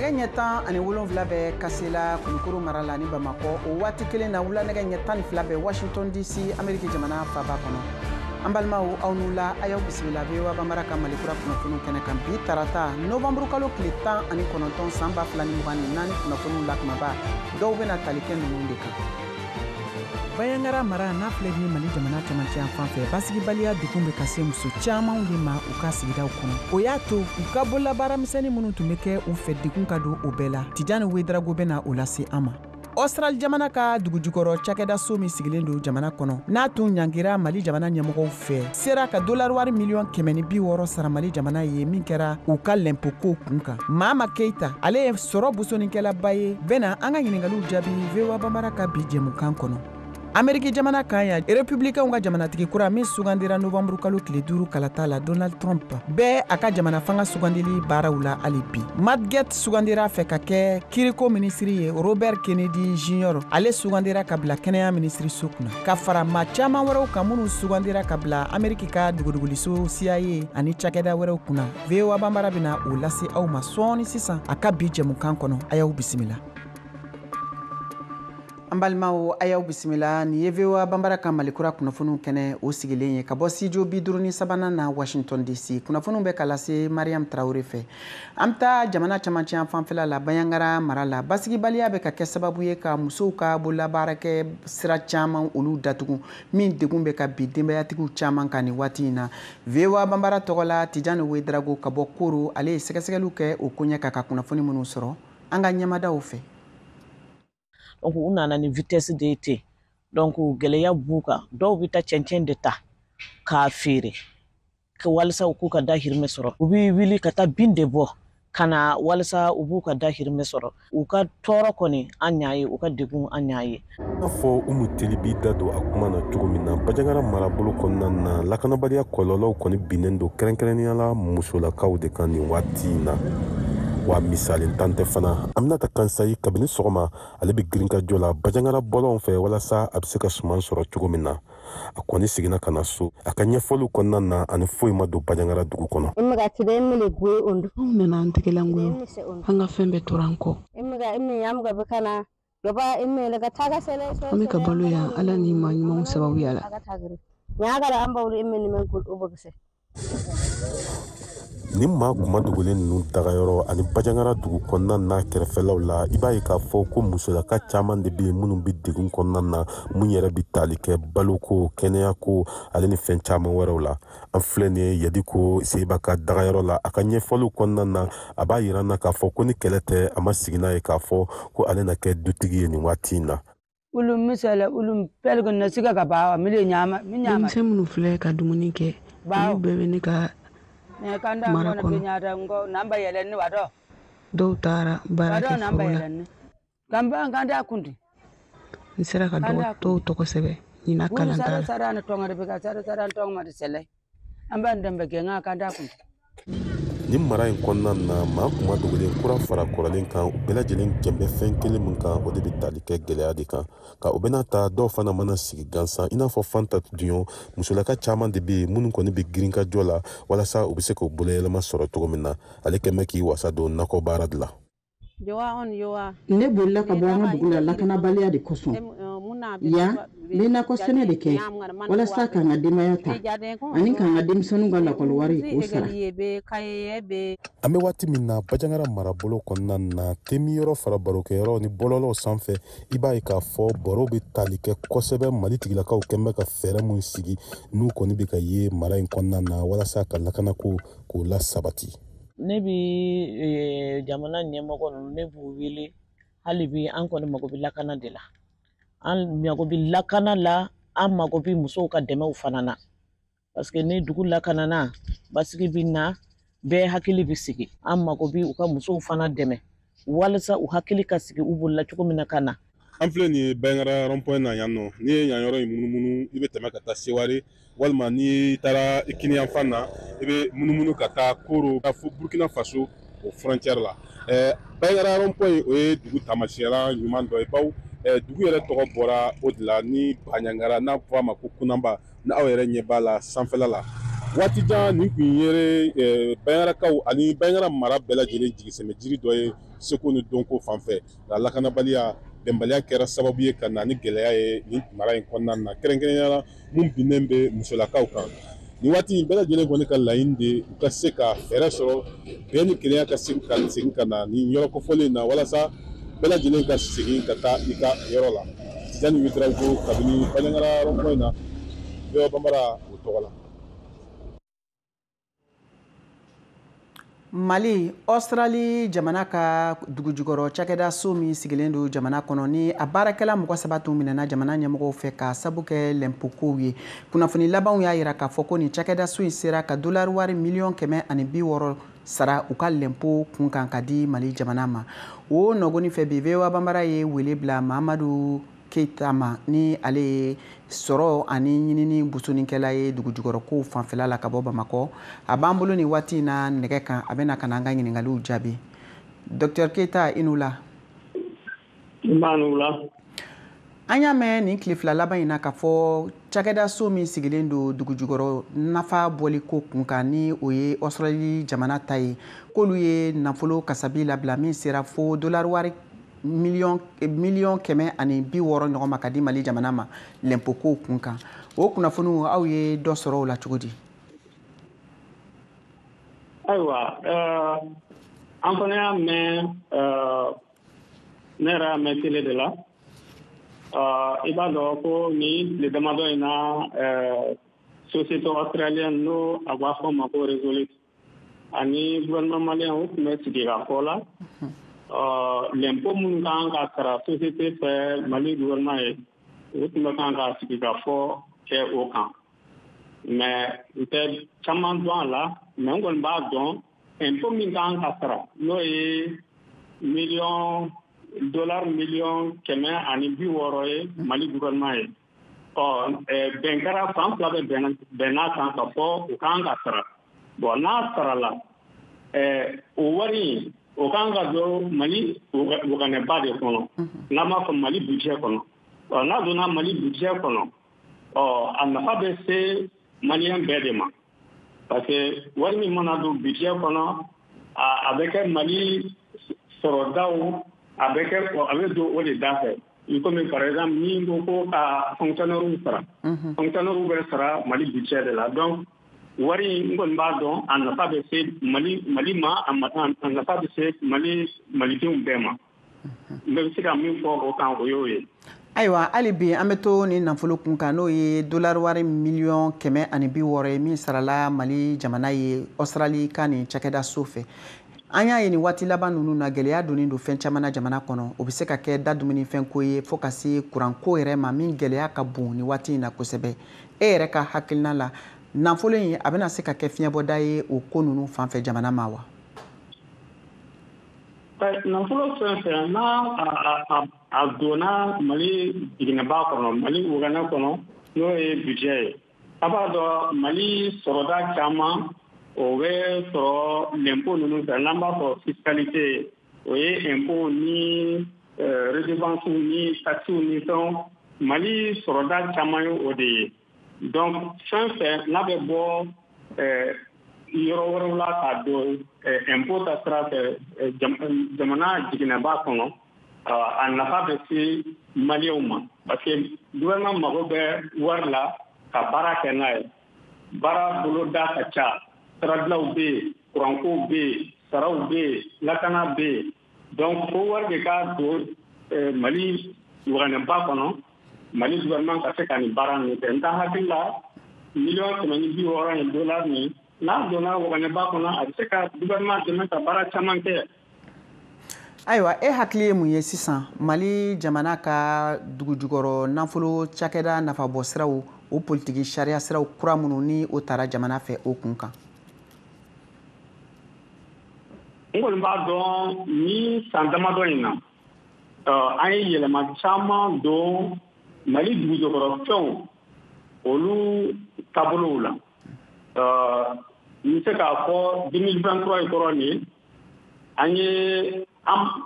Nɛgɛ ɲɛ 17 bɛ Kasela, Kulukoro mara la ni Bamakɔ. O waati kelen na, wula nɛgɛ ɲɛ 12 bɛ Washington DC, Ameriki jamana faba kɔnɔ. An balimaw, aw n'u la, a y'aw bisimila VOA Banbara ka Malikura kunnafoniw kɛnɛ kan bi tarata, novanburu kalo tile 19, san 2024. Kunnafoniw la kumaba dɔw bɛna tali kɛ ninnu de kan. Banjagara mara n'a filɛ ni Mali jamana camancɛ yan fan fɛ, basigibaliya degun bɛ ka se muso camanw de ma u ka sigidaw kɔnɔ. O y'a to u ka bololabaaramisɛnnin minnu tun bɛ kɛ u fɛ, degun ka don o bɛɛ la. Tijani Wedrago bɛna o lase an ma. Australie jamana ka dugujukɔrɔ cakɛdaso min sigilen don jamana kɔnɔ, n'a tun ɲangira Mali jamana ɲɛmɔgɔw fɛ, sera ka dolari wari miliyɔn 160 sara Mali jamana ye, min kɛra u ka lɛnpoko kun kan. Maama Keita, ale ye sɔrɔ bosonikɛlaba ye, bɛna an ka ɲiningaliw jaabi VOA Banbara ka bi jɛmukan kɔnɔ. Ameriki jamana kan yan, Republicainw ka jamanatigi kura min sugandira novembre kalo tile 5 kalata la, Donald Trump, bɛɛ a ka jamana fanga sugandili baaraw la hali bi. Matt Gaetz sugandira fɛ ka kɛ kiriko minisiri ye. Robert Kennedy Jr, ale sugandira ka bila kɛnɛya minisiriso kunna, ka fara maa caaman wɛrɛw kan minnu sugandira ka bila Ameriki ka duguduguliso CIA ani cakɛda wɛrɛw kunna. VOA Banbara bena o lase aw ma sɔɔni sisan a ka bi jɛmukan kɔnɔ. A y'aw bisimila. An balimaw, a y'aw bisimila. Nin ye VOA Banbara ka Malikura kunnafoniw kɛnɛ o sigilen ye ka bɔ studio 53nan na, Washington DC. Kunnafoniw bɛ ka lase Mariam Traore fɛ. An bɛ taa jamana camancɛ yan fanfɛla la, Banjagara mara la. Basigibaliya bɛ ka kɛ sababu ye ka musow ka bololabaarakɛ sira caman olu datugu, min degun bɛ ka bin denbayatigiw caman kan nin waati in na. VOA Banbara tɔgɔ la, Tijani Wedrago ka bɔ Koro, ale ye sɛgɛsɛgɛliw kɛ o koɲɛ kan ka kunnafoni minnu sɔrɔ an ka ɲɛmadaw fɛ. Donc u nana ni vitesse de ye ten. Donc gɛlɛya b'u kan. Dɔw bɛ taa cɛncɛn de ta k'a feere walasa u k'u ka dahirimɛ sɔrɔ. U bɛ wuli ka taa bin de bɔ ka na walasa u b'u ka dahirimɛ sɔrɔ. U ka tɔɔrɔ kɔni, an y'a ye, u ka degun, an y'a ye. N'a fɔ Umu Teli b'i da don a kuma na cogo min na, Banjagara marabolo kɔnɔna na, lakanabaliya kɔlɔlɔw kɔni binnen don kɛrɛnkɛrɛnnenya la musolakaw de kan nin waati in na. Wa misalintan tɛ fana. Aminata Kansayi, kabini sɔgɔma ale bɛ girinkajɔ la Banjagara bɔlɔnw fɛ walasa a bɛ se ka suman sɔrɔ cogo min na. A kɔni seginna ka na so. A ka ɲɛfɔliw kɔnɔna na, ani foyi ma don Banjagara dugu kɔnɔ. Anw nana an tɛgɛlankolon, an ka fɛn bɛɛ tora an kɔ. An bɛ ka balo yan Ala ni maa ɲumanw sababuya la. Ni maa kuma dogolen ninnu dagayɔrɔ ani Banjagara dugu kɔnɔna n'a kɛrɛfɛlaw la, i b'a ye k'a fɔ ko musolaka caman de bɛ yen minnu bɛ degun kɔnɔna na, mun yɛrɛ bɛ tali kɛ baloko, kɛnɛyako ale ni fɛn caman wɛrɛw la. An filɛ nin ye Yadiko Seba ka dagayɔrɔ la. A ka ɲɛfɔliw kɔnɔna na, a b'a yira n na k'a fɔ ko ni kɛlɛ tɛ, a ma sigi n'a ye k'a fɔ ko ale na kɛ dutigi ye nin waati in na. Denmisɛn minnu filɛ ka dumuni kɛ, olu bɛɛ bɛ ne ka mara kɔnɔ. Dɔw taara baara kɛ foro la. N sera ka dɔw tɔgɔ sɛbɛn ɲinan kalanta la. Nin mara in kɔnɔna na, maa kuma dogolen kura fara kɔrɔlen kan, u bɛɛ lajɛlen jɛn bɛ fɛn kelen min kan, o de bɛ tali kɛ gɛlɛya de kan. Nka o bɛna ta, dɔw fana mana sigi gansan, i n'a fɔ Fanta Duɲɔ. Musolaka caman de bɛ yen minnu kɔni bɛ girinkajɔ la walasa u bɛ se k'u boloyɛlɛma sɔrɔ cogo min na. Ale kɛn bɛ k'i wasa don nakɔ baara de la. Ne bolila ka bɔ an ka dugu la lakanabaliya de kosɔn. Yan, n bɛ nakɔ sɛnɛ de kɛ walasa k'an ka denbaya ta ani k'an ka denmisɛnninw ka lakɔli wari k'o sara. An bɛ waati min na, Banjagara marabolo kɔnɔna na, temiyɔrɔ fara barokɛyɔrɔ ni bɔlɔlɔw sanfɛ, i b'a ye k'a fɔ baro bɛ tali kɛ kosɛbɛ. Mali tigilakaw kɛn bɛ ka fɛɛrɛ mun sigi n'u kɔni bɛ ka ye mara in kɔnɔna na walasa ka lakanako k'o lasabati. Ne bi jamana ɲɛmɔgɔ ninnu, ne b'u wele hali bi, an kɔni mago bɛ lakana de la. An mago bɛ lakana la, an mago bɛ musow ka dɛmɛw fana na, parce que ni dugu lakanana, basigi bɛ na, bɛɛ hakili bɛ sigi. An mago bɛ u ka musow fana dɛmɛ walasa u hakili ka sigi u bolila cogo min na ka na. An filɛ nin ye Banjagara rond-point na yan nɔ. N'i ye yan yɔrɔ in munumunu, i bɛ tɛmɛ ka taa Seware, walima n'i taara i kiniyanfan na, i bɛ munumunu ka taa Koro, ka fo Burkina Faso o frontière la. Banjagara rond-point, o ye dugu taamasiyɛnla ɲuman dɔ ye, bawo dugu yɛrɛ tɔgɔ bɔra o de la ni Banjagara, n'a fɔ a ma ko Kunanba, n'aw yɛrɛ ɲɛ b'a la sanfɛla la. Waati jan nin tun ye Banjagarakaw ani Banjagara mara bɛɛ lajɛlen jigisɛmɛ jiri dɔ ye. seko ni dɔnko fan fɛ. Nka lakanabaliya, bɛnbaliya kɛra sababu ye ka na ni gɛlɛya ye nin mara in kɔnɔna na, kɛrɛnkɛrɛnnenya la mun binnen bɛ musolakaw kan. Nin waati in bɛɛ lajɛlen kɔni ka laɲini de u ka se ka fɛɛrɛ sɔrɔ bɛn ni kelenya ka segin ka na nin yɔrɔ kofɔlen in na, walasa bɛɛ lajɛlen ka segin ka taa i ka yɔrɔ la. Tijani Ouédraogo kabini Bandiagara rond-point na, VOA Bambara o tɔgɔ la. Mali, Australie jamana ka dugujukɔrɔ cakɛda so min sigilen don jamana kɔnɔ ni a baarakɛla mɔgɔ 3 tun minɛna jamana ɲɛmɔgɔw fɛ ka sabu kɛ lɛnpokow ye. Kunnafoni labanw y'a yira k'a fɔ ko nin cakɛda so in sera ka dolari wari 160 miliyɔn sara u ka lɛnpo kun kan ka di Mali jamana ma. O nɔgɔni fɛ bi, VOA Bambara ye wele bila Mahamadu Keita ma, ni ale ye sɔrɔ ani ɲinini busonikɛla ye dugujukɔrɔkow fanfɛla la ka bɔ Bamakɔ. A b'an bolo nin waati in na nɛgɛ kan, a bɛna ka na an ka ɲininkaliw jaabi. Docteur Keita, i n'u la. N An y'a mɛn nin tile 2 laban in na k'a fɔ cakɛda so min sigilen don dugujukɔrɔ nafa bɔliko kun kan, ni o ye Australie jamana ta ye, k'olu ye nafolo kasabi labila min sera fo dolari wari 160 miliyɔn ɲɔgɔn ma ka di Mali jamana ma lɛnpokow kun kan. O kunnafoniw, aw ye dɔ sɔrɔ o la cogo di? Ayiwa, an fana y'a mɛn, ne yɛrɛ y'a mɛn télé de la. I b'a dɔn ko nin tile damadɔ in na, société australienne, n'o a b'a fɔ ma ko Resolute, ani gouvernement malien, o tun bɛ sigi ka fɔ la lɛnpo minnu kan ka sara société fɛ Mali gouvernement ye, o tun bɛ kan ka sigi ka fɔ kɛ o kan. Mais n tɛ caman dɔn a la, mais n kɔni b'a dɔn impôt min kan ka sara, n'o ye miliyɔn dollar 160 miliyɔn ye Mali gouvernement ye. Ɔ bɛn kɛra fan fila bɛ bɛnn'a kan ka fɔ o kan ka sara. Bon, n'a sarala, o wari in, o kan ka don Mali waganɛba de kɔnɔ, n'an b'a fɔ Mali budget kɔnɔ. Ɔ n'a donna Mali budget kɔnɔ, ɔ a nafa bɛ se maliyɛn bɛɛ de ma, parce que wari min mana don budget kɔnɔ, a bɛ kɛ Mali sɔrɔdaw, a bɛ kɛ, a bɛ don o de da fɛ. I komi par exemple ni ko ko ka fonctionnaire sara, fonctionnaire bɛ sara Mali budget de la. Donc wari in, n kɔni b'a dɔn a nafa bɛ se Mali ma, a nafa bɛ se Mali malidenw bɛɛ ma. N bɛ se ka min fɔ o kan, o y'o ye. Ayiwa, hali bi an bɛ to nin nafolo kun kan, n'o ye dolari wari 160 miliyɔn ye min sarala Mali jamana ye Australie ka nin cakɛda so fɛ. An y'a ye nin waati laban ninnu na, gɛlɛya donnen don fɛn caman na jamana kɔnɔ. O bɛ se ka kɛ da dumunifɛnko ye fo ka se kuranko yɛrɛ ma, min gɛlɛya ka bon nin waati in na kosɛbɛ. E yɛrɛ ka hakilina la, nafolo in a bɛna se ka kɛ fiɲɛbɔda ye o ko ninnu fan fɛ jamana ma wa? Nafolo fɛn fɛn n'a a donna Mali jiginɛba kɔnɔ, Mali waganɛ kɔnɔ, n'o ye budget ye, a b'a dɔn Mali sɔrɔda caman o bɛ sɔrɔ lɛnpo ninnu fɛ, n'an b'a fɔ fiscalité, o ye impôt ni redevance ni taxes ni fɛnw. Mali sɔrɔda caman ye o de ye. Donc fɛn fɛn n'a bɛ bɔ yɔrɔ wɛrɛw la ka don impôt ta sira fɛ jamana jiginɛba kɔnɔ, a nafa bɛ se maliyɛnw ma, parce que gouvernement mago bɛ wari la ka baara kɛ n'a ye. Baara boloda ka ca, siradilaw bɛ yen, kurankow bɛ yen, saraw bɛ yen, lakana bɛ yen. Donc fo wari de ka don Mali waganɛba kɔnɔ, Mali gouvernement ka se ka nin baara ninnu kɛ. N ta hakili la, 160 miliyɔn in dollar nin, n'a donna waganɛba kɔnɔ, a bɛ se ka gouvernement dɛmɛ ka baara caman kɛ. Ayiwa, e hakili ye mun ye sisan Mali jamana ka dugujukɔrɔ nafolo cakɛda nafabɔ siraw, o politiki sariya siraw kura minnu ni o taara jamana fɛ, o kun kan? N kɔni b'a dɔn ni san damadɔ in na, an ye yɛlɛma caman don Mali dugujukɔrɔfɛnw olu taabolow la. N bɛ se k'a fɔ 2023 in kɔrɔ nin, an ye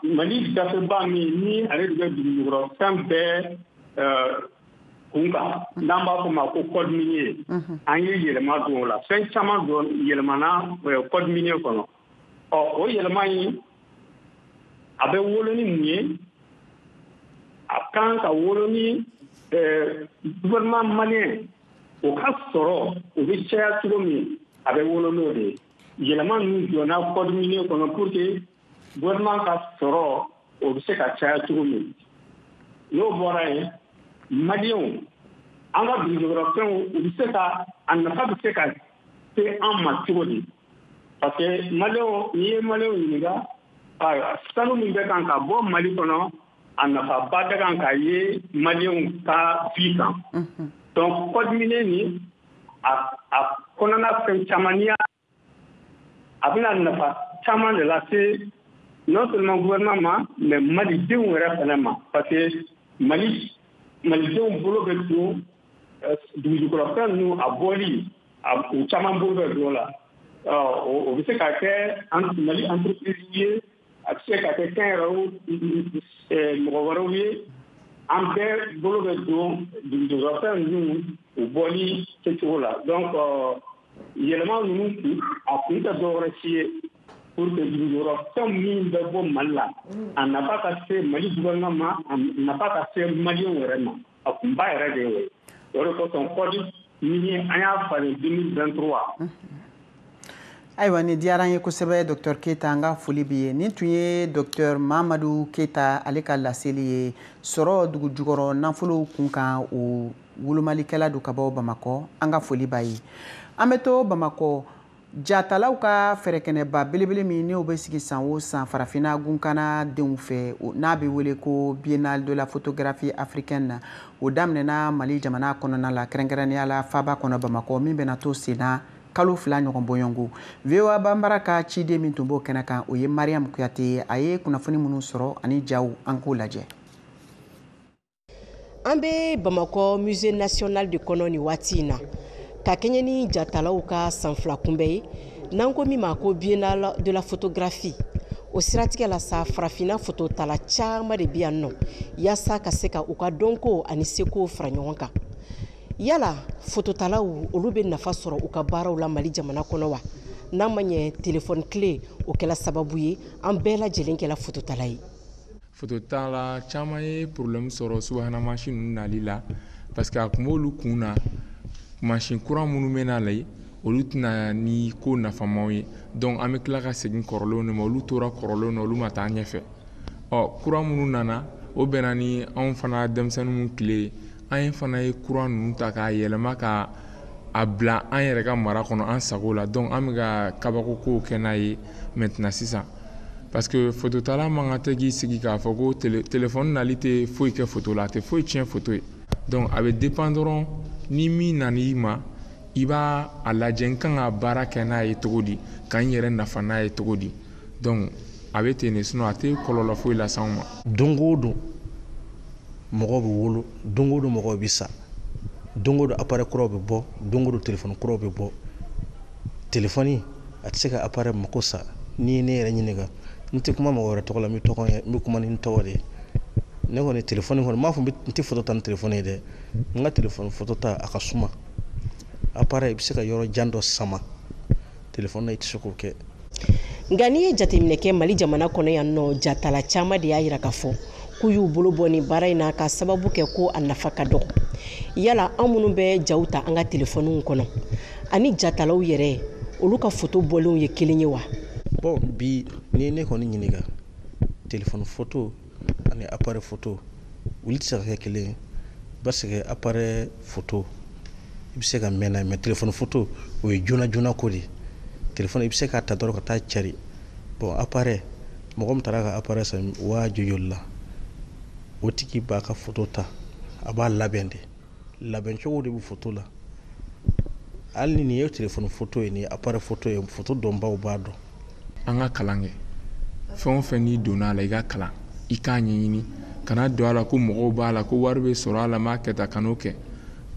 Mali gafeba min ni ale de bɛ dugujukɔrɔfɛn bɛɛ kun kan, n'an b'a fɔ ma ko code minier, an ye yɛlɛma don o la. Fɛn caman don yɛlɛmana code minier kɔnɔ. Ɔ o yɛlɛma in, A bɛ wolo ni mun ye? A kan ka wolo ni gouvernement malien o ka sɔrɔ o bɛ caya cogo min, a bɛ wolo n'o de ye. Yɛlɛma ninnu donna code minier kɔnɔ pour que gouvernement ka sɔrɔ o bɛ se ka caya cogo min. N'o bɔra yen, maliyɛnw, an ka dugujukɔrɔfɛnw, u bɛ se ka a nafa bɛ se ka se an ma cogo di? Parce que maliyɛnw, n'i ye maliyɛnw ɲininka, ayiwa, sanu min bɛ kan ka bɔ Mali kɔnɔ, a nafaba bɛ kan ka ye maliyɛnw ka vie kan. Donc code minier nin, a kɔnɔna fɛn caman, n'i y'a, a bɛna nafa caman de lase non seulement gouvernement ma, mais malidenw yɛrɛ fana ma, parce que Mali malidenw bolo bɛ don dugujukɔrɔfɛn ninnu a bɔli, u caman bolo bɛ don o la. O bɛ se ka kɛ Mali entreprise ye, a bɛ se ka kɛ kɛnyɛrɛye mɔgɔ wɛrɛw ye. An bɛɛ bolo bɛ don dugujukɔrɔfɛn ninnu u bɔli kɛcogo la. Donc yɛlɛma ninnu kun, a kun tɛ dɔwɛrɛ si ye pour que dugujukɔrɔfɛn min bɛ bɔ Mali la, a nafa ka se Mali gouvernement ma, a nafa ka se maliyɛnw yɛrɛ ma. A kunba yɛrɛ de ye o ye. O de kosɔn code minier, an y'a falen 2023. Ayiwa, nin diyara an ye kosɛbɛ, docteur Keyita, an ka foli b'i ye. Nin tun ye docteur Mamadu Keyita, ale ka laseli ye sɔrɔ dugu jukɔrɔ nafolow kun kan, o wolomalikɛla don ka bɔ Bamakɔ. An ka foli b'a ye. An bɛ to Bamakɔ. Jatalaw ka fɛrɛkɛnɛba belebele min n'o bɛ sigi san o san Farafinna gunkana denw fɛ, n'a bɛ wele ko Biennale de la photographie africaine na, o daminɛna Mali jamana kɔnɔna la, kɛrɛnkɛrɛnnenya la faaba kɔnɔ Bamakɔ, min bɛna to sen na kalo 2 ɲɔgɔn bɔɲɔgɔnko. VOA Banbara ka ciden min tun b'o kɛnɛ kan, o ye Mariam Kuyate ye. A ye kunnafoni minnu sɔrɔ ani jaw, an k'o lajɛ. An bɛ Bamakɔ Musée national de kɔnɔ nin waati in na, ka kɛɲɛ ni jatalaw ka san 2 kunbɛ ye, n'an ko min ma ko Biennale de la photographie. O siratigɛ la sa, farafinna fototala caman de bɛ yan nɔ yaasa ka se ka u ka dɔnko ani seko fara ɲɔgɔn kan. Yala fototalaw olu bɛ nafa sɔrɔ u ka baaraw la Mali jamana kɔnɔ wa? N'a ma ɲɛ telefɔni tile o kɛla sababu ye an bɛɛ lajɛlen kɛla fototala ye. Fototala caman ye problème sɔrɔ subahana mansin ninnu nali la, parce que a kun b'olu kun na, mansin kura minnu bɛ na la, olu tɛna ni ko nafamaw ye. Donc an bɛ tila ka segin kɔrɔlenw de ma. Olu tora kɔrɔlenw na, olu ma taa ɲɛfɛ. Ɔ kura minnu nana, o bɛnna ni anw fana denmisɛnninw tile ye. An ye fana ye kura ninnu ta k'a yɛlɛma ka a bila an yɛrɛ ka mara kɔnɔ an sago la. Donc an bɛ ka kabako kow kɛ n'a ye maintenant sisan, parce que fototala man kan tɛ k'i sigi k'a fɔ ko téléphone nali tɛ foyi kɛ foto la, a tɛ foyi tiɲɛ foto ye. Donc a bɛ dépend dɔrɔn ni min nan'i ma, i b'a a lajɛ n kan ka baara kɛ n'a ye cogo di, ka n yɛrɛ nafa n'a ye cogo di. Donc a bɛ ten de, sinon a tɛ kɔlɔlɔ foyi lase anw ma. Don o don mɔgɔw bɛ wolo, don o don mɔgɔw bɛ sa, don o don appareil kuraw bɛ bɔ, don o don téléphone kuraw bɛ bɔ. Téléphone a tɛ se ka appareil mako sa. N'i ye ne yɛrɛ ɲininka, n tɛ kuma mɔgɔ wɛrɛ tɔgɔ la, n bɛ tɔgɔ n bɛ kuma ni n tɔgɔ de ye. Ne kɔni téléphone kɔni, n m'a fɔ n tɛ photo ta ni téléphone ye dɛ. N ka téléphone photo ta a ka suma. Appareil, i bɛ se ka yɔrɔ jan dɔ sama, téléphone na i tɛ se k'o kɛ. Nka n'i ye jateminɛ kɛ Mali jamana kɔnɔ yan nɔ, jatala caman de y'a yira k'a fɔ k'u y'u bolo bɔ nin baara in na ka sababu kɛ ko a nafa ka dɔgɔ. Yala an minnu bɛ jaw ta an ka telefɔniw kɔnɔ ani jatalaw yɛrɛ, olu ka foto bɔlenw ye kelen ye wa? Bon, bi n'i ye ne kɔni ɲininka, téléphone photo ani appareil photo, olu tɛ se ka kɛ kelen ye, parce que appareil photo i bɛ se ka mɛn n'a ye, mais téléphone photo o ye joona joona ko de ye. Téléphone i bɛ se k'a ta dɔrɔn ka taa cari. Bon, appareil, mɔgɔ min taara ka appareil san waa joli joli la, o tigi b'a ka photo ta, a b'a labɛn de, labɛn cogo de bɛ photo la. Hali ni nin ye téléphone photo ye, nin ye appareil photo ye, photo dɔnbaw b'a dɔn. An ka kalan kɛ. Fɛn o fɛn n'i donna a la, i ka kalan, i k'a ɲɛɲini. Kana don a la ko mɔgɔw b'a la, ko wari bɛ sɔrɔ a la, n b'a kɛ tan, kan'o kɛ.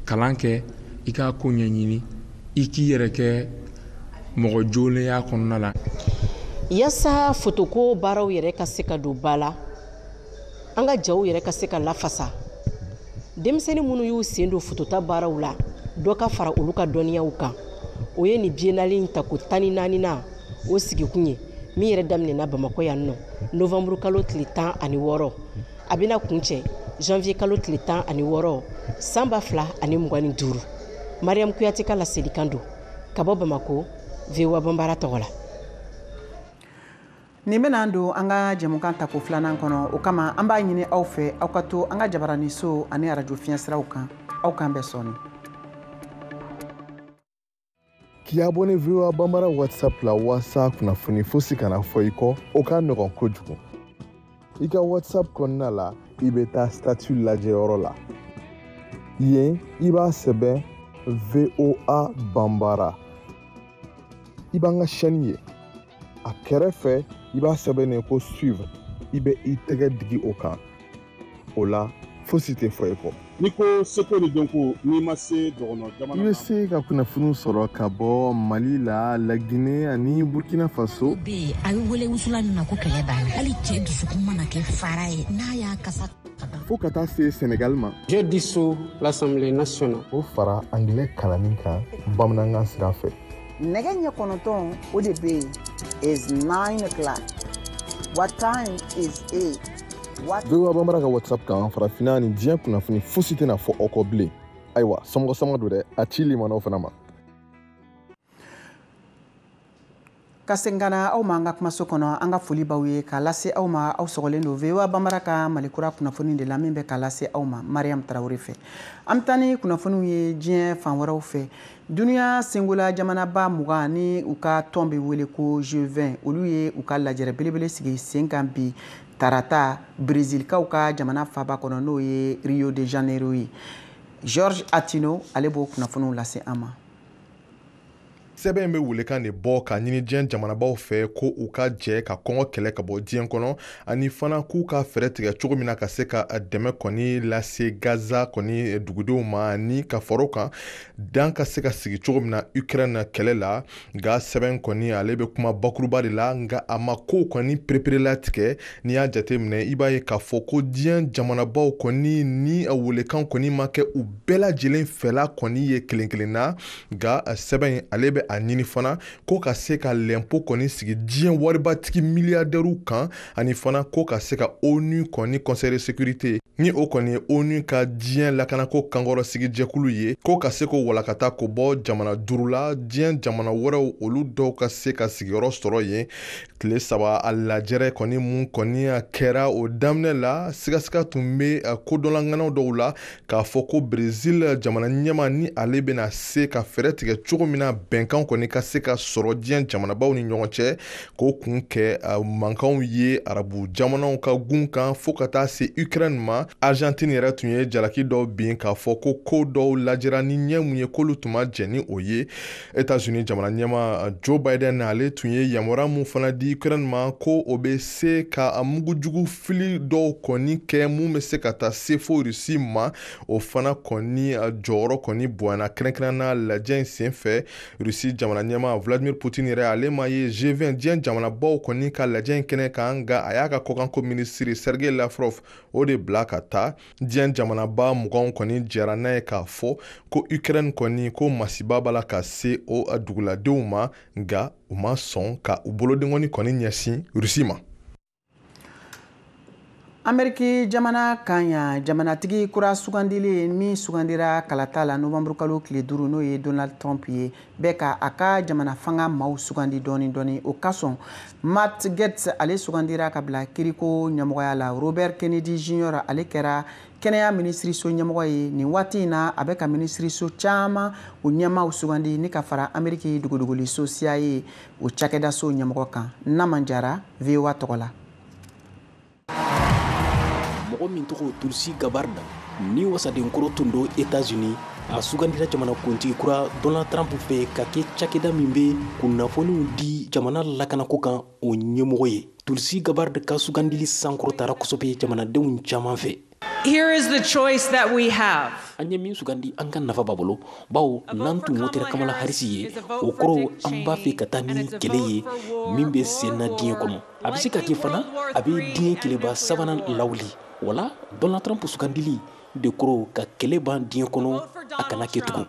Kalan kɛ, i k'a ko ɲɛɲini, i k'i yɛrɛ kɛ mɔgɔ jolenya kɔnɔna la. Yaasa fotoko baaraw yɛrɛ ka se ka don ba la, an ka jaw yɛrɛ ka se ka lafasa, denmisɛnnin minnu y'u sen don fotota baaraw la, dɔ ka fara olu ka dɔnniyaw kan, o ye nin biennale in tako 14nan o sigikun ye. Min yɛrɛ daminɛna Bamakɔ yan nɔ novembre kalo tile 16, a bɛna kuncɛ janvier kalo tile 16 san 2025. Mariam Kuyate ka laselikan don ka bɔ Bamakɔ, VOA Banbara tɔgɔ la. Nin bɛna don an ka jɛmukan tako filanan kɔnɔ. O kama, an b'a ɲini aw fɛ, aw ka to an ka jabaraniso ani arajo fiɲɛsiraw kan. Aw k'an bɛn sɔɔni. K'i abonné VOA Bambara WhatsApp la walasa kunnafoni fosi kana fɔ i kɔ, o ka nɔgɔn kojugu. I ka WhatsApp kɔnɔna la, i bɛ taa statut lajɛyɔrɔ la. Yen, i b'a sɛbɛn VOA Bambara. I b'an ka chaîne ye. A kɛrɛfɛ, i b'a sɛbɛn ko suivre. I bɛ i tɛgɛ digi o kan. O la, fosi tɛ fɔ i kɔ. N'i ko seko ni dɔnko, n'i ma se dɔgɔnɔ jamana I bɛ se ka kunnafoniw sɔrɔ ka bɔ Mali la, Laginɛ ani Burkina Faso. Bɛ yen, a bɛ wele wusulan min ma ko kɛlɛ b'a la. Hali cɛ dusukun mana kɛ fara ye, n'a y'a kasa. Fo ka taa se Senegal ma. Je dissous l'Assemblée nationale. O fara angilɛ kalanni kan bamanankan sira fɛ. Nɛgɛ ɲɛ 9, o de bɛ yen, is 9 o'clock. What time is it? What VOA Bambara ka WhatsApp kan, farafinna ni diɲɛ kunnafoni fosi tɛna fɔ aw kɔ bilen. Ayiwa, somɔgɔ sama don dɛ, a ci limanaw fana ma. Ka segin ka na aw ma an ka kumaso kɔnɔ, an ka foli b'aw ye k'a lase aw ma. Aw sɔgɔlen don VOA Banbara ka Malikura kunnafoni de la, min bɛ k'a lase aw ma Mariam Tarawele fɛ. An bɛ taa ni kunnafoniw ye diɲɛ fan wɛrɛw fɛ. Duniya sengola jamanaba 20 ni u ka tɔn bɛ wele ko G20, olu ye u ka lajɛrɛ belebele sigi sen kan bi tarata, Brezilkaw ka jamana faaba kɔnɔ, n'o ye Rio de Janeiro ye. George Atino, ale b'o kunnafoniw lase an ma. Sɛbɛn bɛ welekan de bɔ ka ɲini diɲɛ jamanabaw fɛ ko u ka jɛ ka kɔngɔ kɛlɛ ka bɔ diɲɛ kɔnɔ, ani fana k'u ka fɛɛrɛ tigɛ cogo min na ka se ka dɛmɛ kɔni lase Gaza kɔni dugudenw ma, ani ka fara o kan, dan ka se ka sigi cogo min na Ukraine kɛlɛ la. Nka sɛbɛn kɔni, ale bɛ kuma bakuruba de la, nka a ma kow kɔni pereperelatigɛ. N'i y'a jateminɛ, i b'a ye k'a fɔ ko diɲɛ jamanabaw kɔni ni welekan kɔni ma kɛ u bɛɛ lajɛlen fɛla kɔni ye kelen kelen na. Nka sɛbɛn, ale bɛ a ɲini fana ko ka se ka lɛnpo kɔni sigi diɲɛ waribatigi miliyardɛriw kan, ani fana ko ka se ka ONU kɔni Conseil de sécurité, ni o kɔni ye ONU ka diɲɛ lakanako kankɔrɔ sigijɛkulu ye, ko ka se k'o walakata k'o bɔ jamana duuru la, diɲɛ jamana wɛrɛw, olu dɔw ka se ka sigiyɔrɔ sɔrɔ yen. Tile 3 a lajɛrɛ kɔni mun kɔni kɛra, o daminɛ la, sigasiga tun bɛ kodɔnlaŋanaw dɔw la k'a fɔ ko Brésil jamana ɲɛma ni ale bɛna se ka fɛɛrɛ tigɛ cogo min na bɛnkan kɔni ka se ka sɔrɔ diɲɛ jamanabaw ni ɲɔgɔn cɛ, k'o kun kɛ mankanw ye arabu jamanaw ka gun kan fo ka taa se Ukraine ma. Argentine yɛrɛ tun ye jalaki dɔw bin k'a fɔ ko ko dɔw lajɛra ni ɲɛ mun ye, k'olu tun ma jɛn ni o ye. États-Unis jamana ɲɛma Joe Biden, ale tun ye yamaruya mun fana di Ukraine ma ko o bɛ se ka mugujugu fili dɔw kɔni kɛ mun bɛ se ka taa se fo Russie ma, o fana kɔni jɔyɔrɔ kɔni bonyana kɛrɛnkɛrɛnnenya lajɛ in senfɛ. Russie jamana ɲɛma Vladimir Poutine yɛrɛ, ale ma ye G20 diɲɛ jamanabaw kɔni ka lajɛ in kɛnɛ kan, nka a y'a ka kɔkanko minisiri Sergei Lavrov o de bila ka taa. Diɲɛ jamanaba 20 kɔni jɛra n'a ye k'a fɔ ko Ukraine kɔni, ko masiba b'a la ka se o duguladenw ma, nka u ma sɔn ka u bolodenkɔni kɔni ɲɛsin Russie ma. Ameriki jamana kan yan, jamanatigi kura sugandilen min sugandira kalata la novembre kalo tile 5, n'o ye Donald Trump ye, bɛ ka a ka jamana fanga maaw sugandi dɔɔni dɔɔni. O kasɔn, Matt Gaetz, ale sugandira ka bila kiriko ɲɛmɔgɔya la. Robert Kennedy Jr, ale kɛra kɛnɛya minisiriso ɲɛmɔgɔ ye. Nin waati in na, a bɛ ka minisiriso caman o ɲɛmaaw sugandi ni ka fara Ameriki dogodogoliso CIA o cakɛdaso ɲɛmɔgɔ kan. Naman Jara, VOA tɔgɔ la. Mɔgɔ min tɔgɔ Tulsi Gabbard, ni wasadenkɔrɔ tun don Etats-Unis, a sugandira jamanakuntigi kura Donald Trump fɛ ka kɛ cakɛda min bɛ kunnafoniw di jamana lakanako kan, o ɲɛmɔgɔ ye. Tulsi Gabbard ka sugandili sankɔrɔtara kosɛbɛ jamanadenw caman fɛ. Here is the choice that we have. An ye min sugandi, an ka nafa b'a bolo, bawo n'an tun wotera Kamala Harris ye, o kɔrɔ an b'a fɛ ka taa ni kɛlɛ ye min bɛ sen na diɲɛ kɔnɔ. A bɛ se ka kɛ fana a bɛ diɲɛ kɛlɛba sabanan lawuli. Wala Donald Trump sugandili de kɔrɔ ka kɛlɛ ban diɲɛ kɔnɔ, a kana kɛ tugun.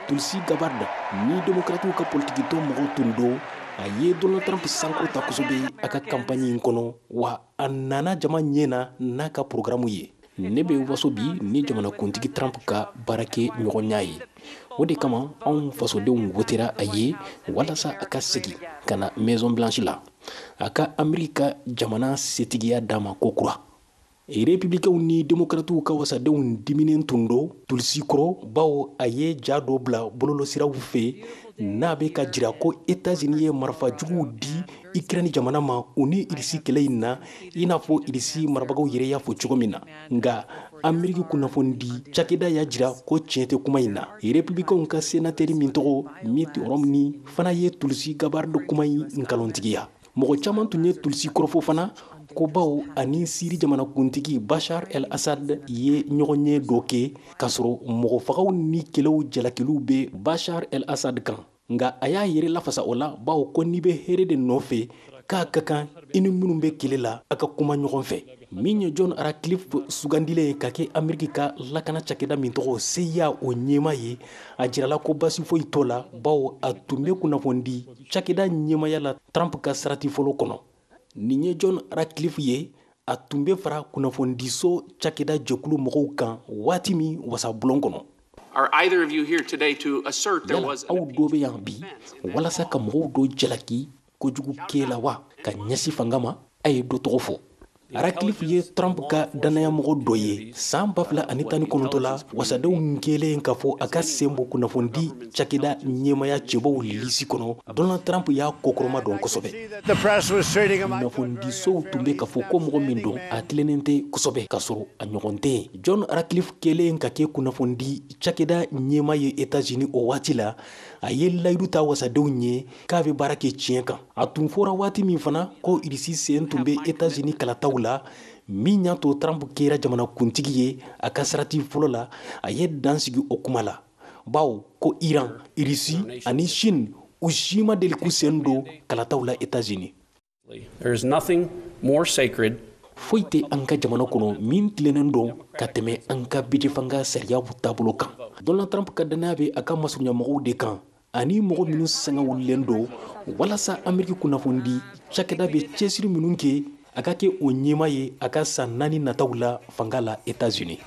Tulsi Gabbard, ni démocratiw ka politikitɔn mɔgɔw tun don, A ye Donald Trump sankɔrɔta kosɛbɛ a ka campagne in kɔnɔ, wa a nana jama ɲɛ na n'a ka programme ye. Ne bɛ waso bi ni jamanakuntigi Trump ka baarakɛ ɲɔgɔnya ye. O de kama anw fasodenw wotera a ye walasa a ka segin ka na Maison Blanche la, a ka Ameriki ka jamana setigiya d'a ma kokura. Republicains ni Démocrates ka wasadenw diminen tun don Tulsi kɔrɔ, bawo a ye ja dɔ bila bɔlɔlɔsiraw fɛ n'a bɛ ka jira ko États-Unis ye marifa juguw di Ukraine jamana ma u ni Irisi kɛlɛ in na, i n'a fɔ Irisi marabagaw yɛrɛ y'a fɔ cogo min na. Nka Ameriki kunnafonidi cakɛda y'a jira ko tiɲɛ tɛ kuma in na. Republicains ka sénateur min tɔgɔ Mitt Romney fana ye Tulsi Gabbard kuma in nkalontigiya. Mɔgɔ caman tun ye Tulsi kɔrɔfɔ fana ko bawo ani Siri jamanakuntigi Bashar el-Assad ye ɲɔgɔnye dɔ kɛ k'a sɔrɔ mɔgɔfagaw ni kɛlɛw jalakiliw bɛ Bashar el-Assad kan. Nka a y'a yɛrɛ lafasa o la, bawo ko n'i bɛ hɛrɛ de nɔfɛ, k'a ka kan i ni minnu bɛ kɛlɛ la a ka kuma ɲɔgɔn fɛ. Min ye John Ratcliffe sugandilen ye ka kɛ Ameriki ka lakana cakɛda min tɔgɔ CIA o ɲɛmaa ye, a jirala ko basi foyi t'o la, bawo a tun bɛ kunnafonidi cakɛda ɲɛmaaya la Trump ka sarati fɔlɔ kɔnɔ. Nin ye John Ratcliffe ye, a tun bɛ fara kunnafonidiso cakɛda jɛkulu mɔgɔw kan waati min wasabulon kɔnɔ. Yala aw dɔ bɛ yan bi walasa ka mɔgɔw dɔ jalaki kojugu kɛ la wa ka ɲɛsin fanga ma? A ye dɔ tɔgɔ fɔ. Ratcliffe ye Trump ka dannayamɔgɔ dɔ ye. San 2019 la, wasadenw kɛlen k'a fɔ a ka sen bɔ kunnafonidi cakɛda ɲɛmaya cɛbɔw lisi kɔnɔ, Donald Trump y'a kɔkɔrɔma dɔn kosɛbɛ. Kunnafonidisow tun bɛ k'a fɔ ko mɔgɔ min don, a tilennen tɛ kosɛbɛ, k'a sɔrɔ a ɲɔgɔn tɛ yen. John Ratcliffe kɛlen ka kɛ kunnafonidi cakɛda ɲɛma ye États-Unis o waati la, a ye layidu ta wasadenw ye k'a bɛ baara kɛ tiɲɛ kan. A tun fɔra waati min fana ko Irisi sen tun bɛ États-Unis kalataw la, min y'a to Trump kɛra jamanakuntigi ye a ka sarati fɔlɔ la, a ye dan sigi o kuma la, bawo ko Iran, Irisi ani Chine, u si ma deli k'u sen don kalataw la États-Unis. Foyi tɛ an ka jamana kɔnɔ min tilennen don ka tɛmɛ an ka bɛɛjɛfanga sariyaw taabolo kan. Donald Trump ka dannaya bɛ a ka masurunyamɔgɔw de kan ani mɔgɔ minnu sanga wulilen don walasa Ameriki kunnafonidi cakɛda bɛ cɛsiri minnu kɛ, a ka kɛ o ɲɛmaa ye a ka san 4 nataw la fanga la États-Unis.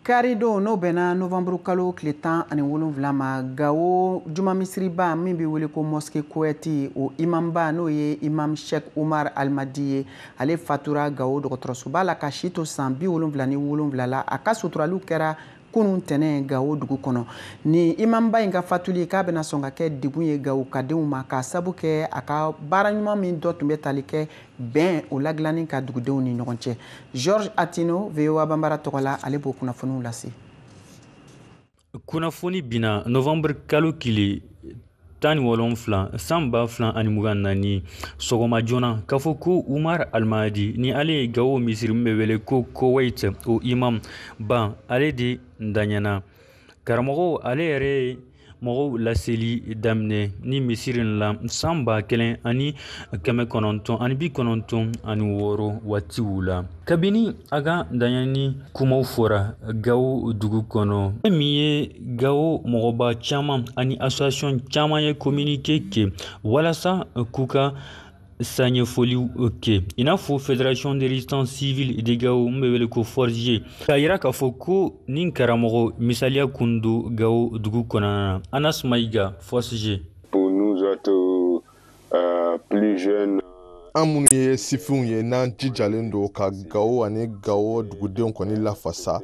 Karidon, n'o bɛnna novembre kalo tile 17 ma, Gawo juma misiriba min bɛ wele ko mosquée Koweït, o imamba n'o ye imam Sheikh Umar Almadi ye, ale fatura Gawo dɔgɔtɔrɔsoba la ka si to san 77 la. A ka suturaliw kɛra kunun tɛnɛn Gawo dugu kɔnɔ. Ni imamba in ka fatuli k'a bɛna sɔn ka kɛ degun ye Gawo kadenw ma, k'a sabu kɛ a ka baara ɲuman min dɔ tun bɛ tali kɛ bɛn o ladilanni ka dugudenw ni ɲɔgɔn cɛ. Georges Atino, VOA Banbara tɔgɔ la, ale b'o kunnafoniw lase. Kunnafoni binna novembre kalo tile 17 san 2024 sɔgɔma joona k'a fɔ ko Umar Almahdi ni ale ye Gawo misiri min bɛ wele ko Koweït o imam ba, ale de daɲɛna. Karamɔgɔ ale yɛrɛ ye mɔgɔw laseli daminɛ ni misiri in la san 1996 waatiw la. Kabini a ka daɲɛni kumaw fɔra Gawo dugu kɔnɔ, fɛn min ye Gawo mɔgɔba caman ani association caman ye communiqué kɛ walasa k'u ka saɲɛfɔliw kɛ, i n'a fɔ Fédération de résistance civile de Gao min bɛ wele ko FORSG, k'a yira k'a fɔ ko nin karamɔgɔ misaliya kun don Gao dugu kɔnɔna na. Anas Maïga, FORSG. Pour nous autres plus jeunes, an minnu ye sifinw ye, n'an jijalen don ka Gawo ani Gawo dugudenw kɔni lafasa,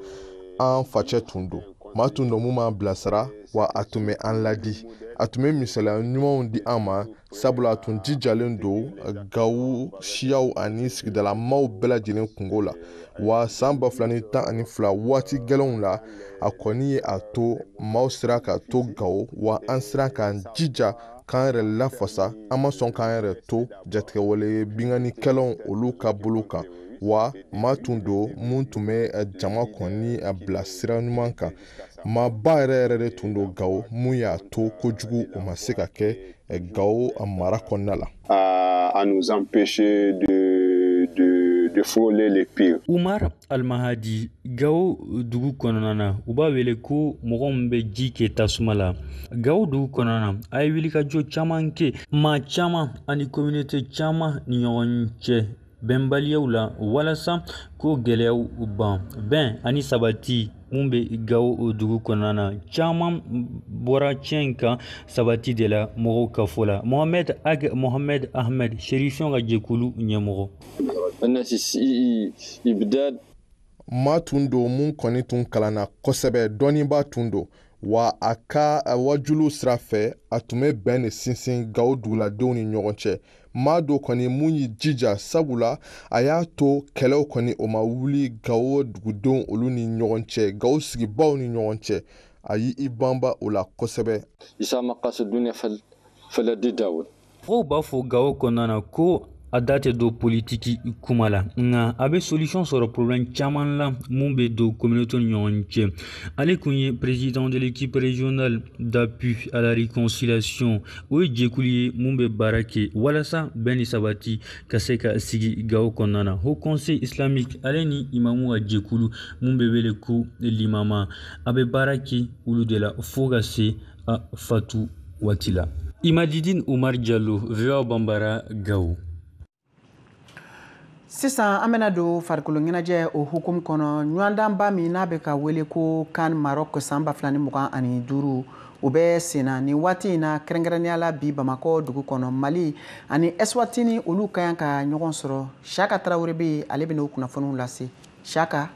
an facɛ tun don. Maa tun don mun b'an bilasira, wa a tun bɛ an ladi, a tun bɛ misaliya ɲumanw di an ma, sabula a tun jijalen don Gawo siyaw ani sigidalamaw bɛɛ lajɛlen kungo la. Wa san 2012 waati gɛlɛnw la, a kɔni ye a to maaw sera ka to Gawo, wa an sera k'an jija k'an yɛrɛ lafasa. An ma sɔn k'an yɛrɛ to jatigɛwale binkannikɛlaw olu ka bolo kan. Wa maa tun don mun tun bɛ jama kɔni bila sira ɲuman kan. Maaba yɛrɛ yɛrɛ de tun don Gawo, mun y'a to kojugu o ma se ka kɛ Gawo mara kɔnɔna la. À nous empêcher de de frôler le pire. Umar Almahadi, Gao dugu kɔnɔna na, u b'a wele ko mɔgɔ min bɛ ji kɛ tasuma la. Gao dugu kɔnɔna na, a ye wulikajɔ caman kɛ, maa caman ani communauté caman ni ɲɔgɔn cɛ bɛnbaliyaw la walasa ko gɛlɛyaw ban. Bɛn ani sabati mun bɛ Gao dugu kɔnɔna na, caman bɔra tiɲɛ kan sabati de la mɔgɔw ka fɔ la. Mohamed Ag Mohamed Ahmed, Chérifien ka jɛkulu ɲɛmɔgɔ. Maa tun don mun kɔni tun kalanna kosɛbɛ, dɔnnibaa tun don, wa a ka wajulu sira fɛ a tun bɛ bɛn de sinsin Gao duguladenw ni ɲɔgɔn cɛ. Maa dɔ kɔni mun y'i jija, sabula a y'a to kɛlɛw kɔni o ma wuli Gao dugudenw olu ni ɲɔgɔn cɛ, Gao sigibaw ni ɲɔgɔn cɛ. A y'i banba o la kosɛbɛ. Mɔgɔw b'a fɔ Gao kɔnɔna na ko a da tɛ don politiki kuma la, nka a bɛ solution sɔrɔ problème caman la mun bɛ don communauté ni ɲɔgɔn cɛ. Ale kun ye président de l'équipe régionale d'appui à la réconciliation, o ye jɛkulu ye mun bɛ baara kɛ walasa bɛn ni sabati ka se ka sigi Gao kɔnɔna na. Haut Conseil islamique, ale ni imamu ka jɛkulu mun bɛ wele ko limama, a bɛ baara kɛ olu de la fo ka se a fatu waati la. Imadidine Umar Diallo, VOA Bambara, Gao. Sisan an bɛna don farikolo ɲɛnajɛ o hukumu kɔnɔ. Ɲɔgɔndanba min n'a bɛ ka wele ko CAN Maroc san 2025, o bɛ senna nin waati in na, kɛrɛnkɛrɛnnenya la bi Bamakɔ dugu kɔnɔ. Mali ani Eswatini olu ka kan ka ɲɔgɔn sɔrɔ. Siaka Tarawele bɛ yen, ale bɛ n'o kunnafoniw lase. Siaka.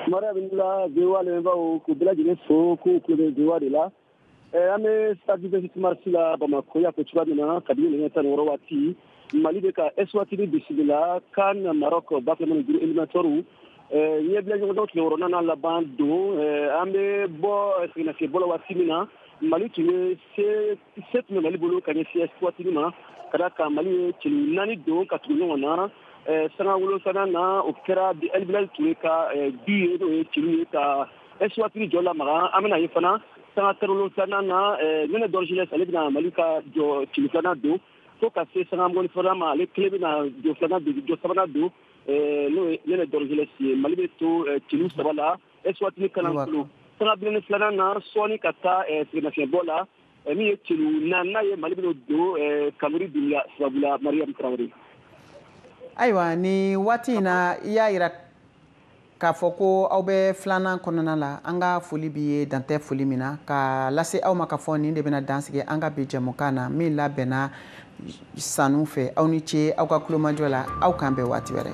Mariam Nula, VOA lamɛnbaaw k'u bɛɛ lajɛlen fo k'u tulo bɛ VOA de la. An bɛ stade 28 mars la Bamakɔ, y'a fɔ cogoya min na, kabini nɛgɛ 16 waati. Mali bɛ ka Eswatini bisimila CAN Maroc 2025 éliminatoire ɲɛbila ɲɔgɔndanw tile wɔɔrɔnan laban don. An bɛ bɔ sɛgɛnnafiɲɛbɔ la waati min na, Mali tun ye se tun bɛ Mali bolo ka ɲɛsin Eswatini ma, ka d'a kan Mali ye celu 4 don ka tugu ɲɔgɔn na. Sanga 7 na, o kɛra El Bilal Toure ka bi ye, n'o ye celu ye ka Eswatini jɔ lamaga. An bɛna ye fana sanga 17 na, Nɛnɛ Dorgelès ale bɛna Mali ka jɔ celu filanan don, fo ka se sanga 24 ma, ale kelen bɛna jɔ filanan don, jɔ sabanan don, n'o ye Nɛnɛ Dorgelès ye. Mali bɛ to celu 3 la, Eswatini kalanso. Sanga 42 na, sɔɔni ka taa sɛgɛnnafiɲɛbɔ la, min ye celu 4 ye, Mali bɛn'o don Kamori Dunbiya sababu la. Mariam Traoré. Ayiwa, nin waati in na, i y'a yira k'a fɔ ko aw bɛ filanan kɔnɔna la. An ka foli b'i ye dantɛ foli min na, ka lase aw ma k'a fɔ nin de bɛna dansigi an ka bi jɛmukan na min labɛnna sanu fɛ. Aw ni ce aw ka kulomajɔ la, aw k'an bɛn waati wɛrɛ.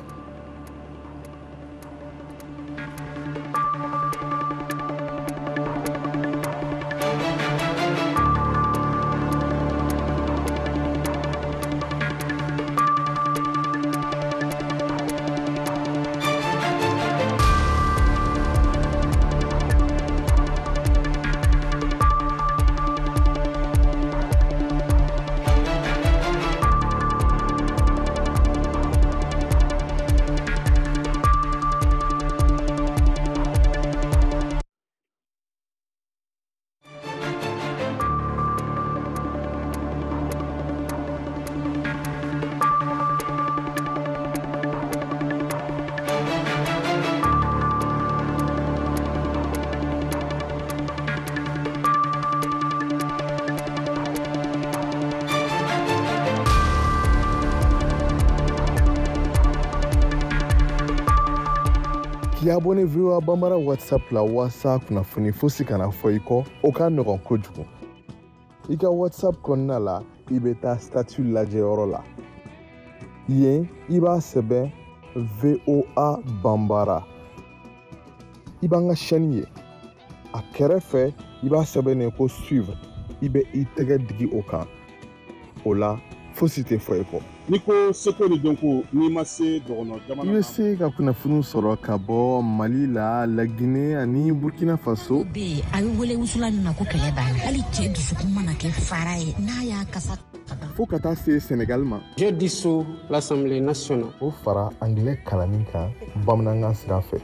K'i abonné VOA Bambara WhatsApp la walasa kunnafoni fosi kana fɔ i kɔ, o ka nɔgɔn kojugu. I ka WhatsApp kɔnɔna la, i bɛ taa statut lajɛyɔrɔ la. Yen, i b'a sɛbɛn VOA Bambara. I b'an ka chaîne ye. A kɛrɛfɛ, i b'a sɛbɛn ko suivre. I bɛ i tɛgɛ digi o kan. O la, fosi tɛ fɔ i kɔ. N'i ko seko ni dɔnko, n'i ma se dɔgɔnɔ jamana, i bɛ se ka kunnafoniw sɔrɔ ka bɔ Mali la, Laginɛ ani Burkina Faso. Bɛ a bɛ wele wusulan min ma ko kɛlɛ b'a la, hali cɛ dusukun mana kɛ fara ye n'a y'a kasa fo ka taa se Senegal ma. Je dissous l'Assemblée nationale. O fara anglais kalanni kan bamanankan sira fɛ.